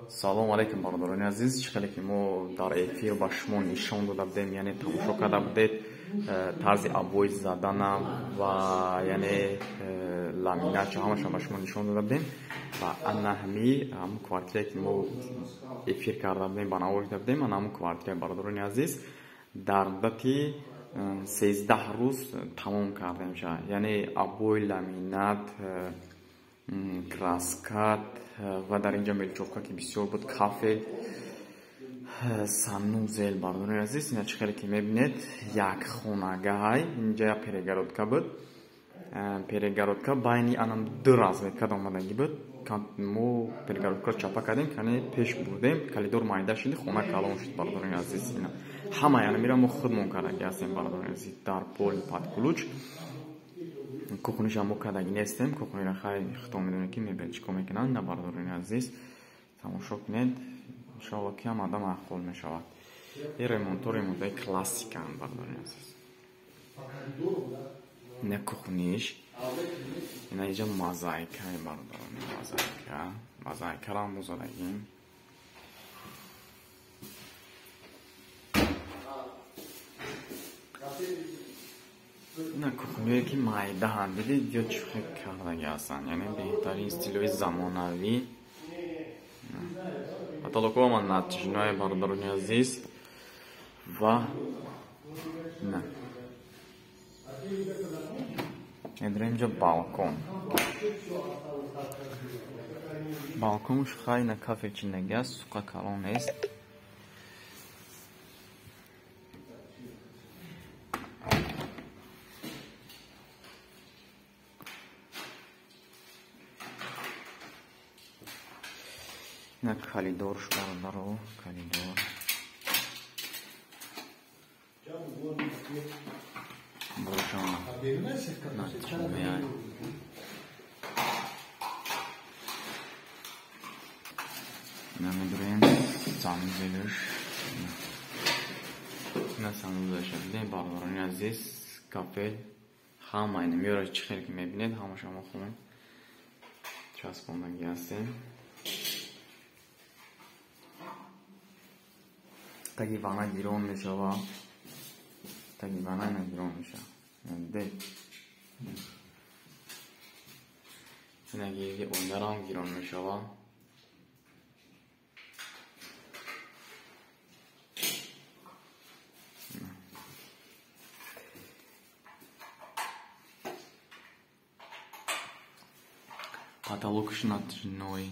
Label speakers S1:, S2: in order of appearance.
S1: Салом алейкум, бародарони азиз. Чӣ хеле ки мо дар эфир ба шумо нишон дода будем, яъне тамошо карда будед тарзи обои задана ва яъне ламинатча ҳамаша ба шумо нишон дода будем. Ва ана ҳами ҳамун квартирае ки мо эфир карда будем, ба навор дида будем, ана ҳамун квартира, бародарони азиз, дар муддати 13 рӯз тамом кардем ша. Яъне обои, ламинат, краскат ва дар инҷа мелчовка ки бисёр буд, кафел, санузел. Бародарони азиз, ина чӣ хеле ки мебинед, як хонагаҳай. Инҷа як перегородка буд, перегородка байни анам ду разметка омадагӣ буд. Мо перегородкаро чапа кардем, кане пеш бурдем, калидор майда шуди, хона калон шуд. Бародарони азиз, ина ҳама яна мира мо худмон кардагӣ ҳастем. Бародарони азиз, дар поли под ключ. Кухниша мо кардагӣ нестем, кухнира хай худтон медонед ки мебел чӣ кор мекунанд. На, бародарони азиз, тамошо кунед, иншоалло ки ҳам адам маъқул мешавад. Ин ремонтҳо ремонтҳои классикаанд, бародарони азиз. Ина кухниш, ина инҷа мозаикаи, бародарони, мозаика, мозаикаро ҳам мо задагим. Ина кухниҳое ки майдаанд, дидед ё чӣ хел кардаги ҳастанд, яъне беҳтарин стилҳои замонавӣ. Потолокҳо натижное, бародарони азиз. Ва на медорем инҷа балкон. Балконш хай на кафел чиндаги аст, суқа калон нест. На коридорш, бародаро, коридор. Бошам натижное. На медорем санузелш. На санузелша дидем, бародарони азиз, кафел ҳама ина меёра чӣ хеле ки мебинед, ҳамаша мо худмон часпондагӣ ҳастем. Таги вана гирон мешава, таги вана ина гирон мешава. Де ина гирди оинаам гирон мешава. Потолокш натяжной.